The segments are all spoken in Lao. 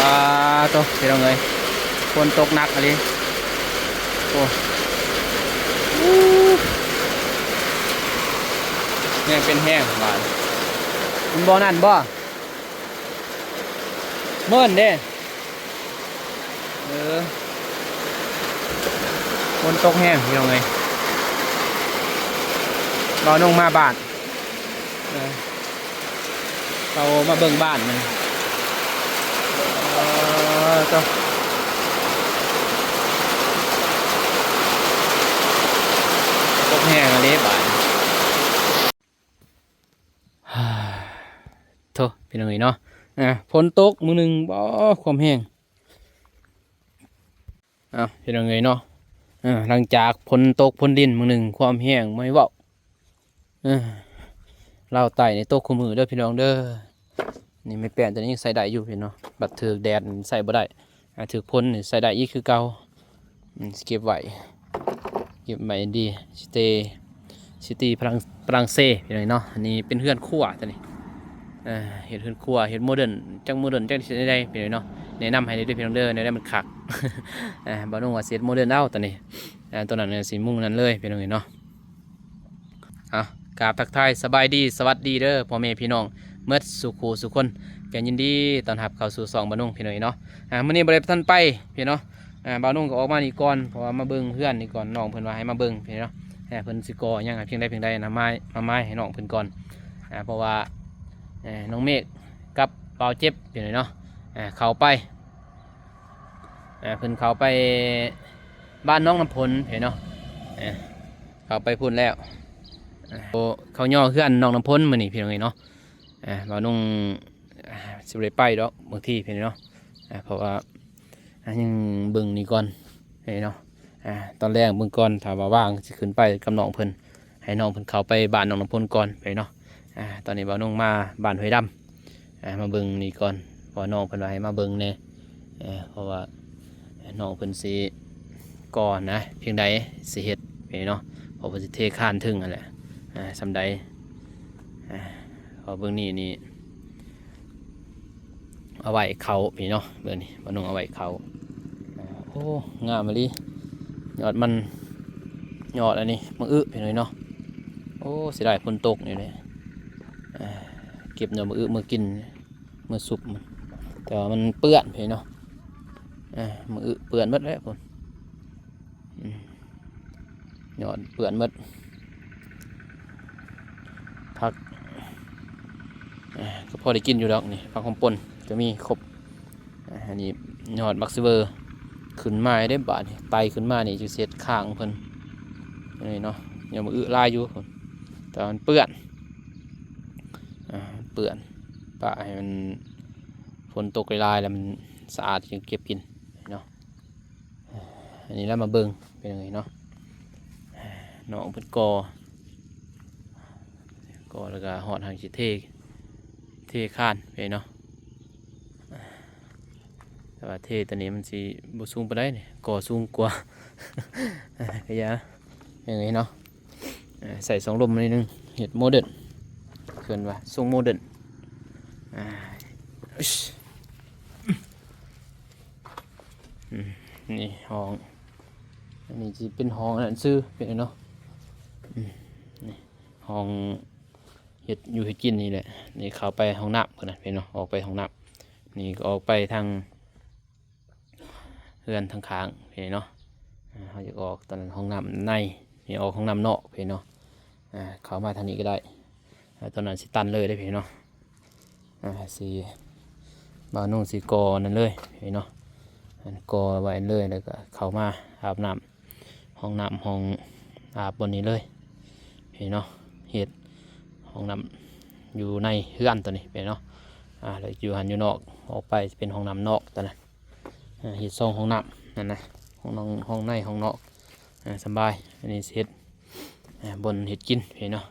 ປາໂຕ ພີ່ນ້ອງເອີຍ ຝົນຕົກໜັກອີ່ຫຼີ. ໂອ້ ແຮງເປັນແຮງບາດ ມັນບໍ່ນັ້ນບໍ່ ເມີ້ນເດ້. ເອີ ຝົນຕົກແຮງ ພີ່ນ້ອງເອີຍ. ບ່າວນຸ່ງມາບ້ານ ເອີ ເຂົາມາເບິ່ງບ້ານມັນ. ເອີ ໂຕ ຕົກແຮງອີ່ຫຼີບາດ. ໂທ້ ພີ່ນ້ອງເອີຍເນາະ ອ່າ ຝົນຕົກມື້ໜຶ່ງ ບໍ່ ຄວາມແຮງ. ເອົາ ພີ່ນ້ອງເອີຍເນາະ ຫຼັງຈາກຝົນຕົກຝົນດິນມື້ໜຶ່ງ ຄວາມແຮງບໍ່ໃຫ້ເວົ້າ. ລາວໃຕ້ນີ້ຕົກຄູ່ມື້ເດີພີ່ນ້ອງເດີ. ນີ້ໄມ້ແປ້ນຕົວນີ້ຍັງໃຊ້ໄດ້ຢູ່ພີ່ນ້ອງເນາະ ບັດຖືກແດດໃຊ້ບໍ່ໄດ້ ອ່າ ຖືກຝົນນີ້ໃຊ້ໄດ້ອີກຄືເກົ່າ. ອືມ ຊິເກັບໄວ້ ເກັບໄວ້ດີ ຊິເຕ ຊິຕີຝຣັ່ງ ຝຣັ່ງເສດ ພີ່ນ້ອງເນາະ. ອັນນີ້ເປັນເຮືອນຄົວຕົວນີ້ ເຮັດເຮືອນຄົວ ເຮັດໂມເດີນ ຈັກໂມເດີນ ຈັກຊິເຮັດແນວໃດ ພີ່ນ້ອງເນາະ. ແນະນຳໃຫ້ເດີພີ່ນ້ອງເດີ ແນວໃດມັນຄັກ. ບ່າວນຸ່ງວ່າຊິເຮັດໂມເດີນເອົາຕົວນີ້ ຕົວນັ້ນຊິມຸງນັ້ນເລີຍ ພີ່ນ້ອງເນາະ. ເອົາ ກາບທັກທາຍສະບາຍດີ ສະຫວັດດີເດີພໍ່ແມ່ພີ່ນ້ອງໝົດສູ່ຄູ່ສູ່ຄົນ ກໍຍິນດີຕ້ອນຮັບເຂົ້າສູ່ຊ່ອງບ່າວນຸ່ງ ພີ່ນ້ອງເນາະ. ອ່າ ມື້ນີ້ບໍ່ໄດ້ທັນໄປພີ່ນ້ອງ ອ່າ ບ່າວນຸ່ງກໍອອກມານີ້ກ່ອນ ເພາະວ່າມາເບິ່ງເຮືອນນີ້ກ່ອນ ນ້ອງເພິ່ນວ່າໃຫ້ມາເບິ່ງພີ່ນ້ອງເນາະ. ເພິ່ນຊິກໍ່ຫຍັງ ເພິ່ນໄດ້ ເພິ່ນໄດ້ນຳໄມ້ ມາໄມ້ໃຫ້ນ້ອງເພິ່ນກ່ອນ ອ່າ ເພາະວ່າ ນ້ອງເມກກັບບ່າວເຈັບ ພີ່ນ້ອງເນາະ ອ່າ ເຂົ້າໄປ ອ່າ ເພິ່ນເຂົ້າໄປບ້ານໜອງນ້ຳພົນ ພີ່ນ້ອງເນາະ ອ່າ ເຂົ້າໄປພຸ້ນແລ້ວ. ອ່າ ເຂົາຍໍເຮືອນໜອງນ້ຳພົນມື້ນີ້ ພີ່ນ້ອງເອີຍເນາະ. ອ່າ ບ່າວນຸ່ງ ອ່າ ຊິບໍ່ໄດ້ໄປດອກບາງທີ ພີ່ນ້ອງເນາະ ອ່າ ເພາະວ່າ ອ່າ ຍັງເບິ່ງນີ້ກ່ອນ ພີ່ນ້ອງເນາະ. ອ່າ ຕອນແລງເບິ່ງກ່ອນ ຖ້າວ່າວ່າງຊິຂຶ້ນໄປກັບນ້ອງເພິ່ນ ໃຫ້ນ້ອງເພິ່ນເຂົ້າໄປບ້ານໜອງນ້ຳພົນກ່ອນ ພີ່ນ້ອງເນາະ. ອ່າ ຕອນນີ້ບ່າວນຸ່ງມາບ້ານຫ້ວຍດຳ ອ່າ ມາເບິ່ງນີ້ກ່ອນ ເພາະວ່ານ້ອງເພິ່ນວ່າໃຫ້ມາເບິ່ງແດ່ ເພາະວ່ານ້ອງເພິ່ນຊິກໍ່ນະ ພຽງໃດຊິເຮັດ ພີ່ນ້ອງເນາະ ເພາະເພິ່ນຊິເທຄານເທິງຫັ້ນແຫຼະ ອ່າ ສ່ຳໃດ ອ່າ ເພາະເບິ່ງນີ້ນີ້ ເອົາໄວ້ເຂົ້າ ພີ່ນ້ອງເນາະ ເບິ່ງນີ້ ບ່າວນຸ່ງເອົາໄວ້ເຂົ້າ. ໂອ້ ງາມອີ່ຫຼີ ຍອດມັນ ຍອດອັນນີ້ ໝາກອຶ ພີ່ນ້ອງເນາະ. ໂອ້ ເສຍດາຍຝົນຕົກນີ້ແຫຼະ ເກັບຍອດໝາກອຶມາກິນ ມາຊຸບ ແຕ່ວ່າມັນເປື້ອນ ພີ່ນ້ອງເນາະ ໝາກອຶເປື້ອນໝົດແລ້ວພຸ້ນ. ອືມ ຍອດເປື້ອນໝົດ ຜັກ ອ່າ ກໍພໍໄດ້ກິນຢູ່ດອກນີ້ ຜັກຫອມປົ່ນກໍມີຄົບ. ອ່າ ອັນນີ້ຍອດໝາກຊີເວີຂຶ້ນມາເດ້ບາດນີ້ ໄຕ່ຂຶ້ນມານີ້ ຊິເຮັດຄ້າງເພິ່ນນີ້ເນາະ. ຍັງບໍ່ອຶຫຼາຍຢູ່ ແຕ່ວ່າມັນເປື້ອນ ອ່າ ເປື້ອນ ປະໃຫ້ມັນ ຝົນຕົກຫຼາຍໆ ແລ້ວມັນສະອາດ ຈຶ່ງເກັບກິນເນາະ. ອັນນີ້ລະມາເບິ່ງ ພີ່ນ້ອງເອີຍເນາະ ນ້ອງເພິ່ນກໍ່ ກໍ່ແລ້ວກໍຮອດທາງຊິເທ ເທຄານໄປເນາະ. ແຕ່ວ່າເທຕົວນີ້ມັນຊິບໍ່ສູງປານໃດນີ້ ກໍ່ສູງກວ່າ ກໍຢ່າ ຢ່າງນີ້ເນາະ. ໃສ່ສອງລົມໜ້ອຍໜຶ່ງ ເຮັດໂມເດີນ ເອີ້ນວ່າຊົງໂມເດີນ. ອ່າ ອືມ ນີ້ຫ້ອງ ອັນນີ້ຊິເປັນຫ້ອງອັນນັ້ນຊື່ ເປັນເນາະ. ອືມ ນີ້ຫ້ອງເຮັດຢູ່ເຮັດກິນນີ້ແຫຼະ. ນີ້ເຂົ້າໄປຫ້ອງນ້ຳພຸ້ນນະ ເຫັນເນາະ ອອກໄປຫ້ອງນ້ຳ. ນີ້ກໍອອກໄປທາງເຮືອນທາງຂ້າງ ເຫັນເນາະ. ເຮົາຢາກອອກຕອນຫ້ອງນ້ຳໃນ ນີ້ອອກຫ້ອງນ້ຳນອກ ເຫັນເນາະ. ເຂົ້າມາທາງນີ້ກໍໄດ້ ຕອນນັ້ນຊິຕັນເລີຍເດ້ ເຫັນເນາະ. ອ່າ ຊິ ບ່າວນຸ່ງຊິກໍ່ນັ້ນເລີຍເນາະ ອັນກໍ່ໄວ້ເລີຍ ແລ້ວກໍເຂົ້າມາອາບນ້ຳ ຫ້ອງນ້ຳ ຫ້ອງອາບບ່ອນນີ້ເລີຍ ເຫັນເນາະ. ເຮັດຫ້ອງນ້ຳຢູ່ໃນເຮືອນຕົວນີ້ເນາະ. ອ່າ ແລ້ວຢູ່ຫັ້ນຢູ່ນອກ ອອກໄປຊິເປັນຫ້ອງນ້ຳນອກຕົວນັ້ນ. ອ່າ ເຮັດສອງຫ້ອງນ້ຳນັ້ນນະ ຫ້ອງນອກ ຫ້ອງໃນ ຫ້ອງນອກ ອ່າ ສະບາຍ. ອັນນີ້ຊິເຮັດ ອ່າ ບ່ອນເຮັດກິນເນາະ.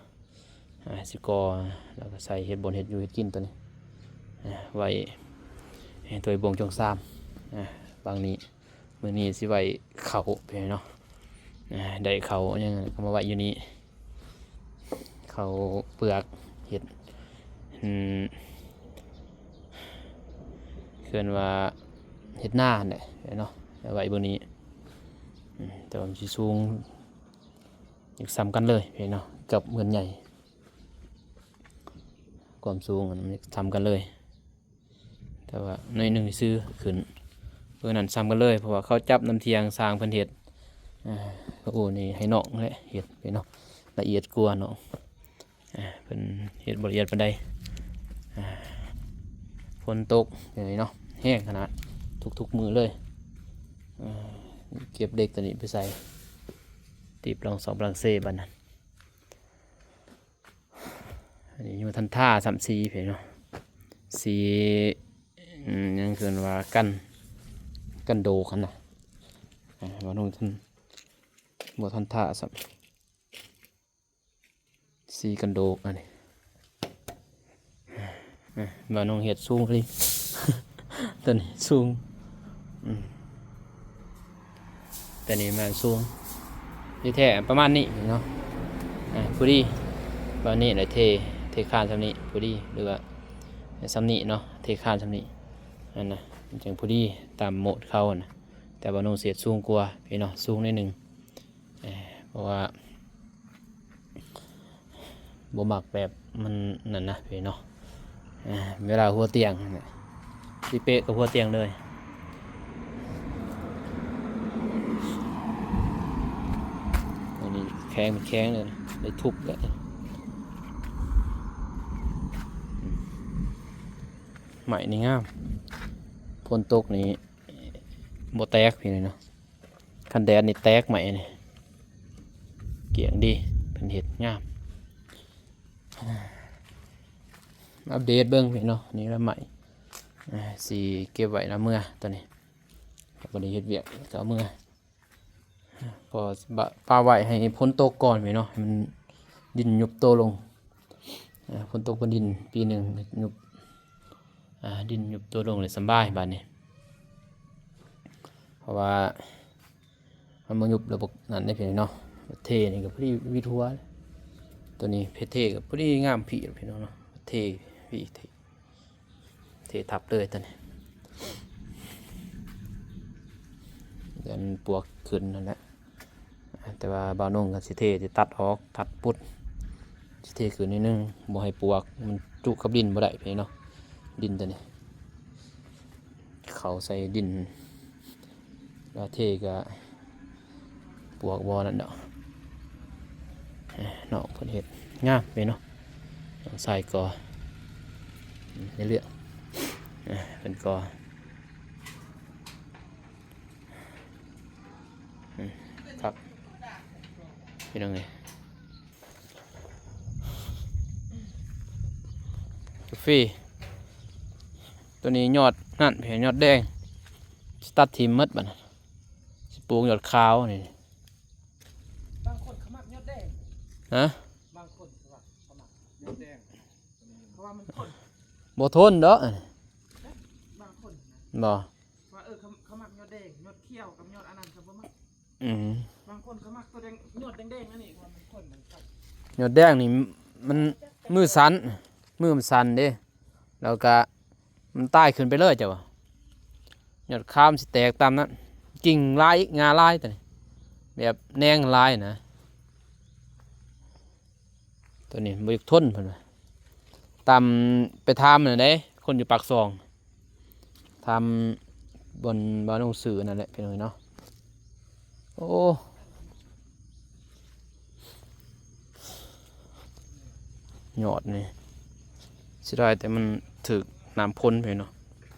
ອ່າ ຊິກໍ່ແລ້ວກໍໃສ່ເຮັດບ່ອນເຮັດຢູ່ເຮັດກິນຕົວນີ້ ອ່າ ໄວ້ຖ້ວຍບ່ວງຈອງຊາມ. ອ່າ ບາງນີ້ ມື້ນີ້ຊິໄວ້ເຂົ້າເນາະ. ອ່າ ໄດ້ເຂົ້າຫຍັງກໍມາໄວ້ຢູ່ນີ້ ເຂົ້າເປືອກ ເຮັດ ອືມ ເ ເອີ້ນວ່າເຮັດນາຫັ້ນແຫຼະເນາະ ໄວ້ເບິ່ງນີ້ ອືມ ແຕ່ວ່າມັນຊິສູງ ຢາກສ່ຳກັນເລີຍເນາະ ກັບເຮືອນໃຫຍ່ ຄວາມສູງມັນຢາກສ່ຳກັນເລີຍ ແຕ່ວ່າໜ້ອຍໜຶ່ງຊື່ຂຶ້ນ ເອີ ນັ້ນສ່ຳກັນເລີຍ ເພາະວ່າເຂົາຈັບນຳທ່ຽງຊ່າງເພິ່ນເຮັດ ອາ ໂອ້ ນີ້ໃຫ້ນ້ອງແຫຼະເຮັດເນາະ ລະອຽດກວ່ານ້ອງ ອາ ເພິ່ນເຮັດບໍ່ລະອຽດປານໃດ ອາ ຝົນຕົກເນາະ ແຮງຂະໜາດ ທຸກໆມື້ເລີຍ ອາ ເກັບເຫຼັກຕົວນີ້ໄປໃສ່ ຕິດປະລັງສອງປະລັງເຊບາດນັ້ນ ອັນນີ້ຍັງບໍ່ທັນທາຊ້ຳ ສີພີ້ເນາະ ສີ ອືມ ຫຍັງເອີ້ນວ່າກັນ ກັນໂດກຫັ້ນນະ ອາ ບໍ່ທັນ ບໍ່ທັນທາຊ້ຳ ສີກັນໂດກອັນນີ້ ອາ ບ້ານນ້ອງເຮັດສູງອີ່ຫຼີ ຕົວນີ້ສູງ ອືມ ຕົວນີ້ແມ່ນສູງ ທີ່ແທ້ປະມານນີ້ເນາະ ອາ ພໍດີ ບາດນີ້ລະເທ ເທຄານສ່ຳນີ້ພໍດີ ຫຼືວ່າສ່ຳນີ້ເນາະ ເທຄານສ່ຳນີ້ ນັ້ນນະ ມັນຈຶ່ງພໍດີຕາມໂໝດເຂົາຫັ້ນນະ ແຕ່ວ່ານ້ອງເສດສູງກວ່າພີ້ເນາະ ສູງໜ້ອຍໜຶ່ງ ເພາະວ່າບໍ່ມັກແບບມັນນັ້ນນະພີ້ເນາະ ເວລາຫົວຕຽງຫັ້ນນະ ຊິເປະກັບຫົວຕຽງເລີຍ ອັນນີ້ແຂງ ແຂງເລີຍ ໄດ້ທຸບແລ້ວ ໄມ້ນີ້ງາມ ຝົນຕົກນີ້ບໍ່ແຕກພີ້ເນາະ ຄັນແດດນີ້ແຕກໄມ້ນີ້ ກ້ຽງດີ ເພິ່ນເຮັດງາມ ອັບເດດເບິ່ງພີ້ເນາະ ນີ້ລະໄມ້ ອາ ຊິເກັບໄວ້ນຳເມືອ ຕອນນີ້ກໍບໍ່ໄດ້ເຮັດວຽກ ກໍເອົາເມືອ ກໍປະໄວ້ໃຫ້ຝົນຕົກກ່ອນພີ້ເນາະ ໃຫ້ມັນ ດິນຍຸບໂຕລົງ ອາ ຝົນຕົກເປັນດິນປີໜຶ່ງຍຸບ ອາ ດິນຍຸບໂຕລົງເລີຍສະບາຍບາດນີ້ ເພາະວ່າມັນບໍ່ຍຸບລະບົບນັ້ນເດ້ພີ່ນ້ອງເນາະ ເທນີ້ກໍພໍດີວິດຫົວ ຕົວນີ້ເພເທກໍພໍດີງາມພີ້ພີ່ນ້ອງເນາະ ເທພີ້ ເທ ເທທັບເລີຍຕົວນີ້ ຢ້ານປວກຂຶ້ນຫັ້ນແຫຼະ. ແຕ່ວ່າບ່າວນົງກໍຊິເທ ຊິຕັດອອກ ຕັດປຸດ ຊິເທຂຶ້ນໜ້ອຍໜຶ່ງ ບໍ່ໃຫ້ປວກ ມັນຈຸກັບດິນບໍ່ໄດ້ພີ່ນ້ອງເນາະ ດິນຕົວນີ້ ເຂົ້າໃສ່ດິນ ແລ້ວເທກໍປວກບໍ່ນັ້ນດອກ ນ້ອງເພິ່ນເຮັດງາມເດ້ເນາະ ນ້ອງຊາຍກໍໃນເລື່ອງ ເພິ່ນກໍ ອືມ ຄັກ ພີ່ນ້ອງເອີຍ ກາເຟ ຕົວນີ້ຍອດນັ້ນ ຍອດແດງ ຊິຕັດຖິ້ມໝົດບັດ ຊິປູກຍອດຂາວນີ້ ບາງຄົນເຂົາມັກຍອດແດງ ຮະ ບາງຄົນເຂົາວ່າເຂົາມັກຍອດແດງ ເພາະວ່າມັນທົນ ບໍ່ທົນດອກ ບາງຄົນນະ ບໍ່ ວ່າ ເອີ ເຂົາ ເຂົາມັກຍອດແດງ ຍອດຂຽວກັບຍອດອັນນັ້ນເຂົາບໍ່ມັກ ອືມ ບາງຄົນເຂົາມັກຕົວແດງ ຍອດແດງໆ ອັນນີ້ ເພາະວ່າມັນຄົນມັນ ຍອດແດງນີ້ມັນມືສັ່ນ ມືມັນສັ່ນເດ້ ແລ້ວກະມັນຕາຍຂຶ້ນໄປເລີຍ ເຈົ້າວ່າ ຍອດຂາວມັນຊິແຕກຕາມນັ້ນ ກິ່ງຫຼາຍອີກ ງ່າຫຼາຍຕົວນີ້ ແບບແໜງຫຼາຍນະ. ຕົວນີ້ບໍ່ຢາກທົນເພິ່ນວ່າ ຕາມໄປຖາມນັ້ນເດ້ ຄົນຢູ່ປາກຊ່ອງ ຖາມບ່ອນ ບ່ອນໜັງສືນັ້ນແຫຼະ ພີ່ນ້ອງເນາະ ໂອ້ ຍອດນີ້ ເສຍດາຍແຕ່ມັນຖືກນ້ຳຝົນ ພີ່ນ້ອງເນາະ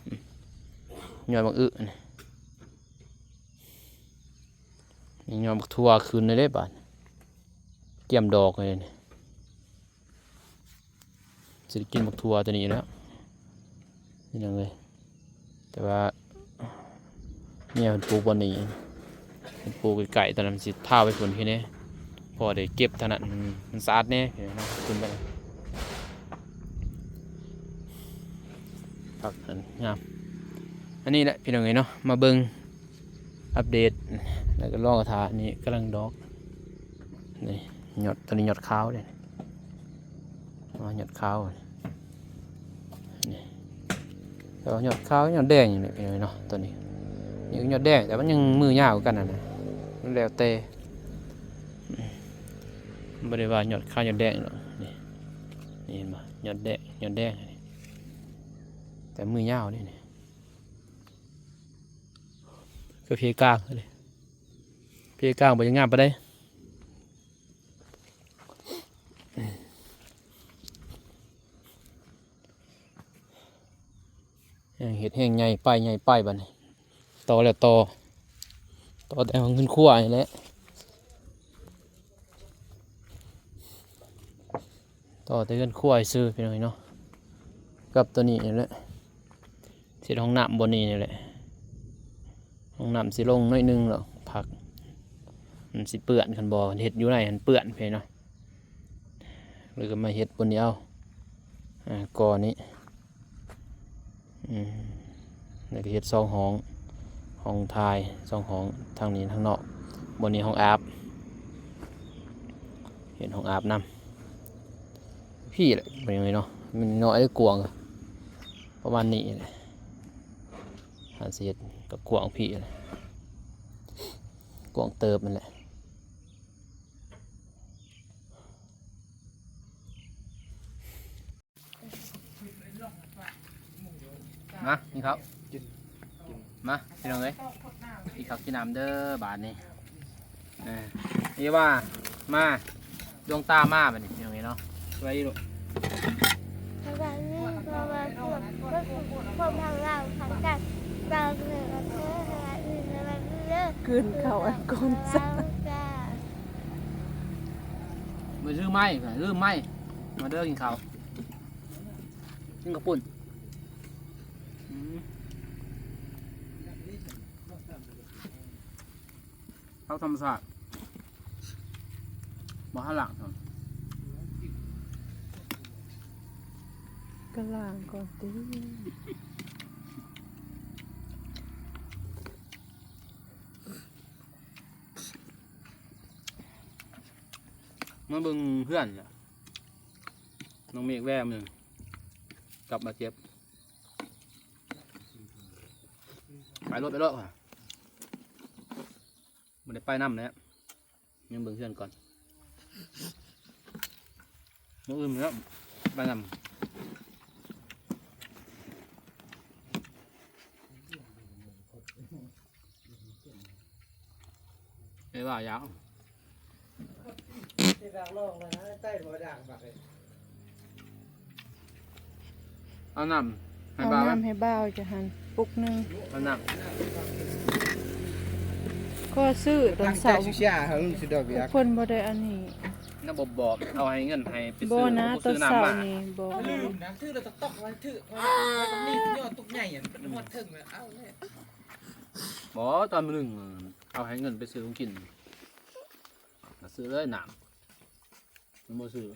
ອືມ ຍອດບັກອຶນີ້ ນີ້ຍອດບັກຖົ່ວຂຶ້ນເລີຍເດ້ບາດ ກຽມດອກເລີຍນີ້ ຊິໄດ້ກິນບັກຖົ່ວຕົວນີ້ແລ້ວ ພີ່ນ້ອງເອີຍ ແຕ່ວ່າເມຍເພິ່ນປູກບ່ອນນີ້ ເພິ່ນປູກໃກ້ໆ ຕອນນັ້ນຊິພາໄປພຸ້ນຄືແນ່ ພໍໄດ້ເກັບເທົ່ານັ້ນ ມັນ ມັນສະອາດແນ່ ພີ່ນ້ອງເນາະ ຂຶ້ນໄປ ພັກ ງາມ ອັນນີ້ແຫຼະ ພີ່ນ້ອງເອີຍເນາະ ມາເບິ່ງ ອັບເດດ ແລ້ວກໍລອງກະຖານີ້ກຳລັງດອກ ນີ້ຍອດ ຕົວນີ້ຍອດຂາວເດ້ ມາຍອດຂາວ ນີ້ ແຕ່ວ່າຍອດຂາວຍອດແດງນີ້ແຫຼະ ພີ່ນ້ອງເນາະ ຕົວນີ້. ນີ້ກໍຍອດແດງ ແຕ່ມັນຍັງມືຍາວຄືກັນຫັ້ນນະ ມັນແລ້ວແຕ່. ອືມ ບໍ່ໄດ້ວ່າຍອດຂາວຍອດແດງດອກ. ນີ້ ນີ້ເຫັນບໍ່ ຍອດແດງ ຍອດແດງນີ້ ແຕ່ມືຍາວເດ້ນີ້. ຄືເພກາງເດ້ ເພກາງບໍ່ໄດ້ງາມປານໃດ. ແຮ່ງເຮັດແຮ່ງໃຫຍ່ໄປໃຫຍ່ໄປບັດນີ້ ຕໍ່ແລ້ວຕໍ່ ຕໍ່ແຕ່ເຮືອນຄົວນີ້ແຫຼະ ຕໍ່ແຕ່ເຮືອນຄົວຊື່ພີ່ນ້ອງເນາະ. ກັບຕົວນີ້ນີ້ແຫຼະ ເຮັດຫ້ອງນ້ຳບ່ອນນີ້ນີ້ແຫຼະ ຫ້ອງນ້ຳຊິລົງໜ້ອຍໜຶ່ງດອກ ຜັກມັນຊິເປື້ອນ ຄັນບໍ່ເຮັດຢູ່ໃນຫັ້ນເປື້ອນພີ່ນ້ອງເນາະ. ແລ້ວກໍມາເຮັດບ່ອນນີ້ເອົາ ອ່າ ກໍນີ້ ອືມ ແລ້ວກໍເຮັດສອງຫ້ອງ ຫ້ອງຖ່າຍສອງຫ້ອງ ທາງນີ້ທາງນອກ ບ່ອນນີ້ຫ້ອງອາບ ເຮັດຫ້ອງອາບນຳ. ພີ້ແຫຼະ ເປັນຫຍັງເນາະ ມັນນ້ອຍຫຼືກວ້າງ ປະມານນີ້ແຫຼະ ຫາຊິເຮັດກໍກວ້າງພີ້ແຫຼະ ກວ້າງເຕີບນັ້ນແຫຼະ. ມາກິນເຂົ້າ ກິນ ກິນ ມາພີ່ນ້ອງເອີຍ ກິນເຂົ້າກິນນ້ຳເດີບາດນີ້. ເອີ ເອວ່າ ມາ ດວງຕາມາບາດນີ້ພີ່ນ້ອງເອີຍເນາະ. ສະບາຍດີເດີ ສະບາຍດີ ພວກ ພວກເຮົາລາວທັງກັນ ລາວເດີ ສະບາຍດີ ສະບາຍດີເດີ ກິນເຂົ້າອັນກ່ອນ ຈ້າ ບໍ່ຖືໄມ້ ລືມໄມ້. ມາເດີ ກິນເຂົ້າ ກິນເຂົ້າປຸ້ນ. ອືມ ເຂົ້າທຳມະຊາດ ບໍ່ທັນລ້າງຊ້ຳ ກໍລ້າງກ່ອນຕິ. ມາເບິ່ງເຮືອນລະ ນ້ອງເມກແວ່ມື້ກັບບາດເຈັບ ໄປໂລດ ໄປໂລດ ບໍ່ໄດ້ໄປນຳແຫຼະ ຍັງເບິ່ງເຮືອນກ່ອນ ມື້ອື່ນແລ້ວໄປນຳ. ເອີ ວ່າຢາກ ເອົານ້ຳໃຫ້ບ່າວ ເອົານ້ຳໃຫ້ບ່າວຈະຫັ້ນປຸກໜຶ່ງ ເອົານ້ຳ ກໍຊື້ຕອນເຊົ້າ ເພິ່ນບໍ່ໄດ້ອັນນີ້ ນ້ຳບອບໆ ເອົາໃຫ້ເງິນໃຫ້ໄປຊື້ ບໍ່ນະ ຕອນເຊົ້ານີ້ບໍ່ ລືມນະ ຖືແລ້ວຕອກໄວ້ ຖືໄວ້ ໄວ້ຕອງນີ້ ຍອດຕົກໃຫຍ່ ມັນຮອດເທິງແລ້ວ ເອົາແລ້ວ ບໍ່ ຕອນມື້ໜຶ່ງ ເອົາໃຫ້ເງິນໄປຊື້ຂອງກິນ ຊື້ເລີຍນ້ຳ ມັນບໍ່ຊື້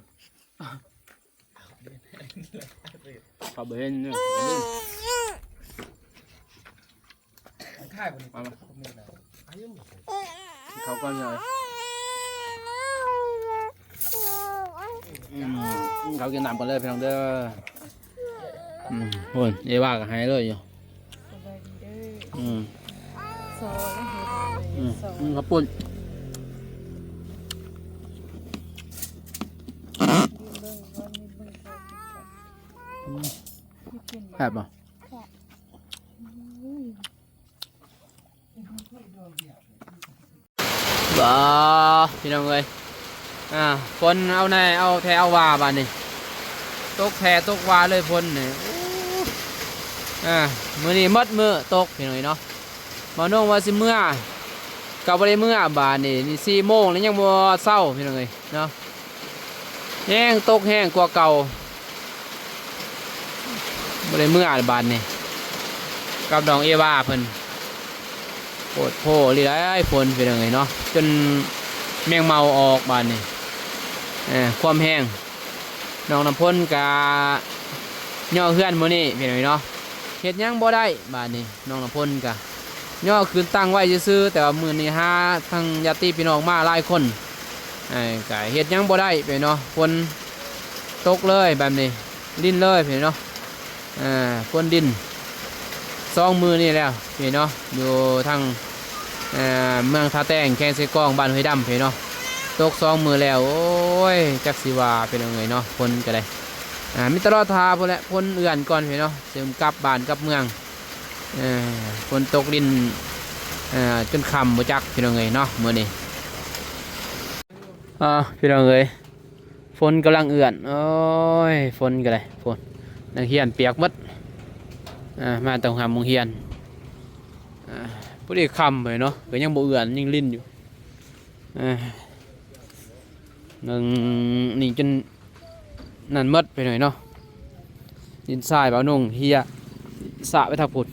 ເຂົາບໍ່ເຫັນເດ້ ຂາຍບໍ່ນີ້ ເອົາມາ ເຂົາກ່ອນເລີຍ ອືມ ເຂົາກິນນ້ຳກ່ອນເລີຍພີ່ນ້ອງເດີ. ອືມ ໂອ້ຍ ເອວາກໍໃຫ້ເລີຍຢູ່ ສະບາຍດີເດີ ອືມ ຊໍແລ້ວເຮັດ ອືມ ຊໍ ອືມ ເຂົ້າປຸ້ນ ເບິ່ງກ່ອນ ເບິ່ງກ່ອນ ອືມ ແຊບບໍ່? ແຊບ ອືມ. ວ້າ ພີ່ນ້ອງເອີຍ ອ່າ ຝົນເອົາແນ່ເອົາແທ້ເອົາວ່າບາດນີ້ ຕົກແທ້ຕົກວ່າເລີຍຝົນນີ້ ໂອ້ ອ່າ ມື້ນີ້ໝົດມື້ຕົກ ພີ່ນ້ອງເອີຍເນາະ. ໝໍນົງວ່າຊິເມືອ ກໍບໍ່ໄດ້ເມືອບາດນີ້ ນີ້ສີ່ໂມງແລ້ວຍັງບໍ່ເຊົາ ພີ່ນ້ອງເອີຍເນາະ. ແຮງຕົກແຮງກວ່າເກົ່າ ບໍ່ໄດ້ເມືອບາດນີ້ ກັບນ້ອງເອວາເພິ່ນ ໂພດໂພອີ່ຫຼີໄດ໋ ຝົນ ພີ່ນ້ອງເອີຍເນາະ ຈົນແມງເມົາອອກບາດນີ້ ເອີ ຄວາມແຮງ. ນ້ອງນ້ຳຝົນກະຍໍ້ເຮືອນມື້ນີ້ ພີ່ນ້ອງເອີຍເນາະ ເຮັດຫຍັງບໍ່ໄດ້ບາດນີ້. ນ້ອງນ້ຳຝົນກະຍໍ້ຂຶ້ນຕັ້ງໄວ້ຊື່ໆ ແຕ່ວ່າມື້ນີ້ຫາທາງຍາດຕິພີ່ນ້ອງມາຫຼາຍຄົນ ເອີ ກະເຮັດຫຍັງບໍ່ໄດ້ໄປເນາະ ຝົນຕົກເລີຍແບບນີ້ ລິນເລີຍໄປເນາະ ເອີ ຝົນລິນ ສອງມື້ນີ້ແລ້ວພີ່ເນາະ ຢູ່ທາງ ເອີ ເມືອງທ່າແຕງ ແຂວງເຊກອງ ບ້ານຫ້ວຍດຳພີ່ເນາະ ຕົກສອງມື້ແລ້ວ. ໂອ້ຍ ຈັກຊິວ່າພີ່ນ້ອງເອີຍເນາະ ຝົນກໍໄດ້ ອ່າ ມີແຕ່ລໍຖ້າພຸ້ນແຫຼະ ຝົນເອື້ອນກ່ອນພີ່ເນາະ ເຊິ່ງກັບບ້ານກັບເມືອງ. ເອີ ຝົນຕົກລິນ ເອີ ຈົນຄ່ຳບໍ່ຈັກພີ່ນ້ອງເອີຍເນາະ ມື້ນີ້. ອ່າ ພີ່ນ້ອງເອີຍ ຝົນກຳລັງເອື້ອນ ໂອ້ຍ ຝົນກໍໄດ້ ຝົນ ນັກຮຽນປຽກໝົດ ອ່າ ມາແຕ່ໂຮງຮຽນ ອ່າ ພໍດີຄ່ຳໄປເນາະ ກໍຍັງບໍ່ເອື້ອນ ຍັງລິນຢູ່ ອ່າ ໜຶ່ງ ນີ້ຈົນ ນັ້ນໝົດໄປໜ້ອຍເນາະ ດິນຊາຍບ່າວນົງເຮຍສະໄປທາງພຸ້ນ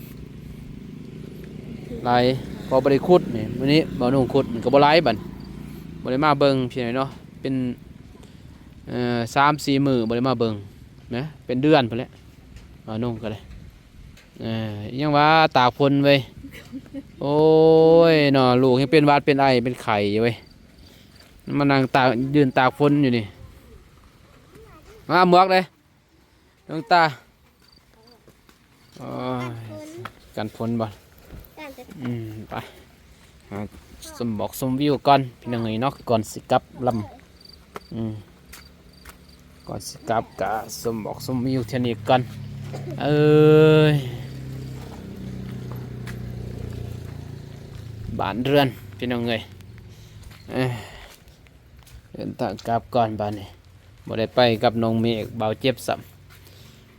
ຫຼາຍ ເພາະບໍ່ໄດ້ຂຸດນີ້ ມື້ນີ້ບ່າວນົງຂຸດມັນກໍບໍ່ຫຼາຍບັດ ບໍ່ໄດ້ມາເບິ່ງພີ່ນ້ອງເນາະ ເປັນ ເອີ ສາມສີ່ມື້ບໍ່ໄດ້ມາເບິ່ງນະ ເປັນເດືອນພຸ້ນແຫຼະ ບ່າວນົງກໍໄດ້ ເອີ ຍັງວ່າຕາກຝົນເວີຍ ໂອ້ຍເນາະ ລູກຍັງເປັນຫວັດເປັນໄອເປັນໄຂ້ຢູ່ເວີຍ ມານັ່ງຕາກ ຢືນຕາກຝົນຢູ່ນີ້ ມາໝວກເດ້ ດວງຕາ ໂອ້ຍ ກັນຝົນ ກັນຝົນບໍ່ ກັນແຕ່ ອືມ ໄປ ຫາຊົມໝອກຊົມວິວກ່ອນ ພີ່ນ້ອງເອີຍເນາະ ກ່ອນຊິກັບລຳ ອືມ ກ່ອນຊິກັບກະຊົມໝອກຊົມວິວເທື່ອນີ້ກ່ອນ ເອີຍ ບ້ານເຮືອນ ພີ່ນ້ອງເອີຍ ເອີ ເດີນທາງກັບກ່ອນບາດນີ້ ບໍ່ໄດ້ໄປກັບນ້ອງເມກ ບ່າວເຈັບຊ້ຳ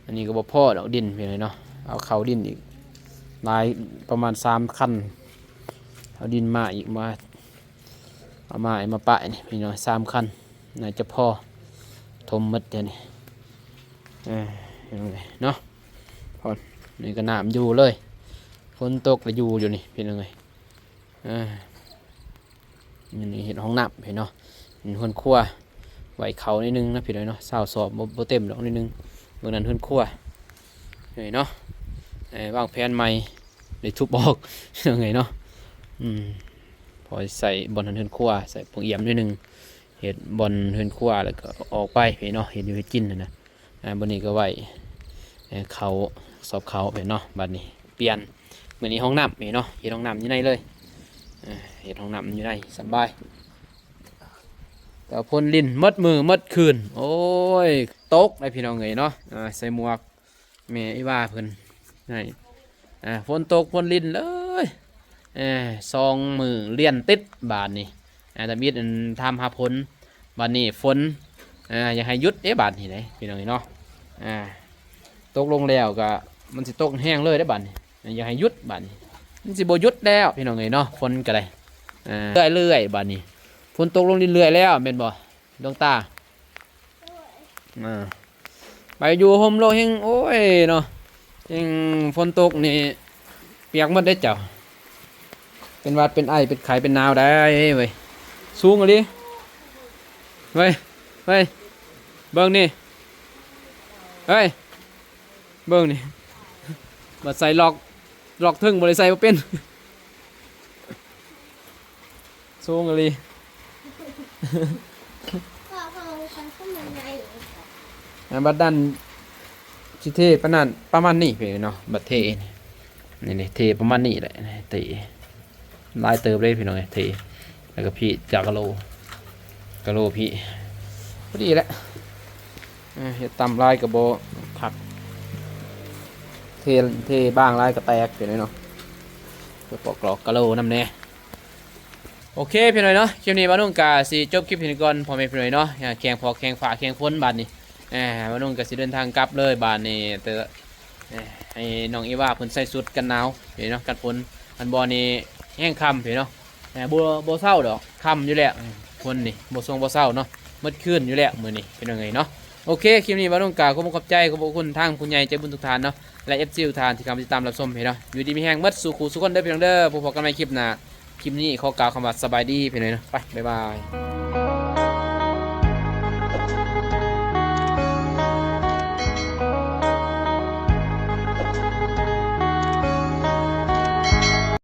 ອັນນີ້ກໍບໍ່ພໍດອກດິນພີ່ນ້ອງເນາະ ເອົາເຂົ້າດິນອີກຫຼາຍ ປະມານສາມຄັນ ເອົາດິນມາອີກ ມາ ເອົາມາໃຫ້ມາປະນີ້ພີ່ນ້ອງ ສາມຄັນ ໜ້າຈະພໍ ຖົມໝົດແຕ່ນີ້ ເອີ ພີ່ນ້ອງເອີຍເນາະ ພໍ ນີ້ກໍນ້ຳຢູ່ເລີຍ ຝົນຕົກກໍຢູ່ ຢູ່ນີ້ພີ່ນ້ອງເອີຍ ເອີ ນີ້ເຮັດຫ້ອງນ້ຳພີ່ນ້ອງເນາະ ເຮືອນຄົວ ໄວ້ເຂົ້າໜ້ອຍໜຶ່ງນະພີ່ນ້ອງເນາະ ຊາວສອບ ບໍ່ ບໍ່ເຕັມດອກ ໜ້ອຍໜຶ່ງ ເບິ່ງນັ້ນເຮືອນຄົວ ນີ້ເນາະ ເອີ ວາງແຜນໃໝ່ ໄດ້ທຸບອອກ ເຮັດຈັ່ງໃດເນາະ ອືມ ພໍໃຊ້ບ່ອນເຮືອນຄົວ ໃສ່ໂປ່ງອຽມໜ້ອຍໜຶ່ງ ເຮັດບ່ອນເຮືອນຄົວ ແລ້ວກໍອອກໄປພີ່ນ້ອງເນາະ ເຮັດຢູ່ເຮັດກິນຫັ້ນນະ ອ່າ ບ່ອນນີ້ກໍໄວ້ ເອີ ເຂົ້າ ສອບເຂົ້າເນາະ ບັດນີ້ປ່ຽນ ມື້ນີ້ຫ້ອງນ້ຳເນາະ ເຮັດຫ້ອງນ້ຳຢູ່ໃນເລີຍ ເອີ ເຮັດຫ້ອງນ້ຳຢູ່ໃນສະບາຍ ແຕ່ວ່າຝົນລິນໝົດມື້ໝົດຄືນ ໂອ້ຍ ຕົກໄດ໋ພີ່ນ້ອງເອີຍເນາະ ອ່າ ໃສ່ໝວກ ແມ່ອີ່ຫວ່າເພິ່ນໃຫ້ ອ່າ ຝົນຕົກຝົນລິນເລີຍ ເອີ ສອງມື້ລຽນຕິດບາດນີ້ ອ່າ ທຳອິດ ອັນ ຖາມຫາຝົນ ບາດນີ້ຝົນ ອ່າ ຢາກໃຫ້ຢຸດເດ້ບາດນີ້ເດ້ພີ່ນ້ອງເນາະ ອ່າ ຕົກລົງແລ້ວກໍມັນຊິຕົກແຮງເລີຍເດ້ບາດນີ້ ຢາກໃຫ້ຢຸດບາດນີ້ ມັນຊິບໍ່ຢຸດແລ້ວພີ່ນ້ອງເອີຍເນາະ ຝົນກໍໄດ້ ອ່າ ເລື້ອຍໆ ບາດນີ້ ຝົນຕົກລົງເລື້ອຍໆ ແລ້ວແມ່ນບໍ່ ດວງຕາ ອ່າ ໄປຢູ່ຮົ່ມໂລດແຮງ ໂອ້ຍເນາະ ແຮງຝົນຕົກນີ້ປຽກໝົດເດ້ເຈົ້າ ເປັນຫວັດເປັນໄອເປັນໄຂ້ເປັນໜາວໄດ້ເວີຍ ສູງອີ່ຫຼີ ເວີຍ ເວີຍ ເບິ່ງນີ້ ເຮີ້ຍ ເບິ່ງນີ້ ບັດໃສ່ລັອກ ລັອກເທິງບໍ່ໄດ້ໃສ່ ບໍ່ເປັນ ສູງອີ່ຫຼີ ອ່າ ບັດນັ້ນຊິເທປານນັ້ນ ປະມານນີ້ພີ່ນ້ອງເນາະ ບັດເທນີ້ ນີ້ເທປະມານນີ້ແຫຼະ ເທຫຼາຍເຕີບເດ້ພີ່ນ້ອງເອີຍ ເທ ແລ້ວກໍພີ້ຈາກກະໂລ ກະໂລພີ້ ພໍດີແຫຼະ ເອີ ເຮັດຕ່ຳຫຼາຍກໍບໍ່ຄັກ ເທ ເທບາງຫຼາຍກໍແຕກພີ່ນ້ອງເນາະ ເພື່ອປອກກະໂລນຳແດ່. ໂອເຄພີ່ນ້ອງເນາະ ຄລິບນີ້ບ່າວນຸ່ງກະຊິຈົບຄລິບເພິ່ນກ່ອນ ພໍ່ແມ່ພີ່ນ້ອງເນາະ ແຂ່ງພໍແຂ່ງຟ້າແຂ່ງຝົນບາດນີ້ ອ່າ ບ່າວນຸ່ງກະຊິເດີນທາງກັບເລີຍບາດນີ້ ແຕ່ ໃຫ້ນ້ອງອີວ່າເພິ່ນໃສ່ຊຸດກັນໜາວເນາະ ກັນຝົນ ອັນບໍ່ນີ້ແຮງຄ່ຳເນາະ ບໍ່ ບໍ່ເຊົາດອກ ຄ່ຳຢູ່ແລ້ວ ຝົນນີ້ບໍ່ຊົງບໍ່ເຊົາເນາະ ໝົດຄືນຢູ່ແລ້ວມື້ນີ້ພີ່ນ້ອງເອີຍເນາະ. ໂອເຄ ຄລິບນີ້ບ່າວນຸ່ງກະຂໍຂອບໃຈ ຂອບພະຄຸນທາງຜູ້ໃຫຍ່ໃຈບຸນທຸກທ່ານເນາະ ແລະ ເອັຟຊີ ທຸກທ່ານທີ່ເຂົ້າມາຕິດຕາມຮັບຊົມເນາະ ຢູ່ດີມີແຮງໝົດສູ່ຄູ່ສູ່ຄົນເດີພີ່ນ້ອງເດີ ພົບກັນໃໝ່ຄລິບໜ້າ ຄລິບນີ້ຂໍກ່າວຄຳວ່າສະບາຍດີພີ່ນ້ອງເນາະ ໄປ ບາຍບາຍ.